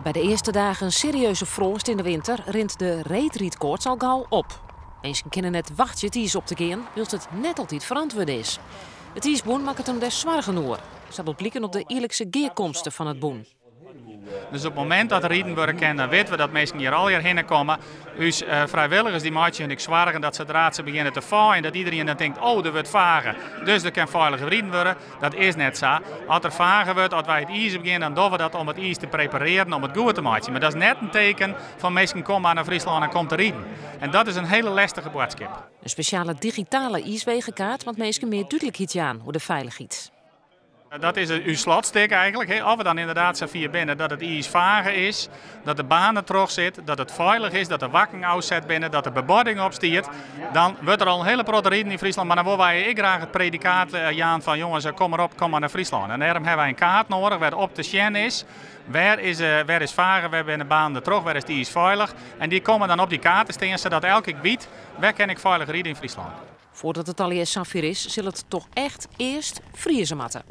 By de earste dagen serieuze froast yn de winter rint de reedrydkoarts al gau op. Minsken kinne net wachtsje it iis op te gean, wylst it net altyd ferantwurde is. It iisbûn makket him dêr soargen oer. Sa docht bliken op de jierlikse gearkomste fan it bûn. Dus op it momint dat der riden wurde kin, dan witte we dat minsken hjir allegear hinne komme. Us frijwilligers dy meitsje hun ek soargen dat sadra't se begjinne te faaien, dat iderien dan tinkt, oh, der wurdt fage, dus der kin feilich riden wurde. Dat is net sa. As der fage wurdt, as wy it iis opgean, dan dogge we dat om it iis te preparearjen, om it goed te meitsjen. Mar dat is net in teken fan minsken kom mar nei Fryslân en kom te riden. En dat is in hiele lestige boadskip. In spesjale digitale iiswegekaart moat minsken mear dúdlikheid jaan oer de feilichheid. Dat is ús slotstik eigentlik. Of we dan ynderdaad safier binne dat it iis fage is, dat de baan der troch sit, dat it feilich is, dat de wakken ôfset binne, dat der bebording op stiet, dan wurdt der al in hiele protte riden yn Fryslân. Mar dan wolle wy ek graach it predikaat jaan fan jonges, kom mar op, kom mar nei Fryslân. En dêrom hawwe wy in kaart noadich wêr't op te sjen is wêr is, wêr is fage, wêr binne de banen der troch, wêr is it iis feilich. En dy komme dan op dy kaart te stean, sadat elk ek wit wêr kin ik feilich ride yn Fryslân. Foardat it allegear safier is, sil it toch echt earst frieze moatte.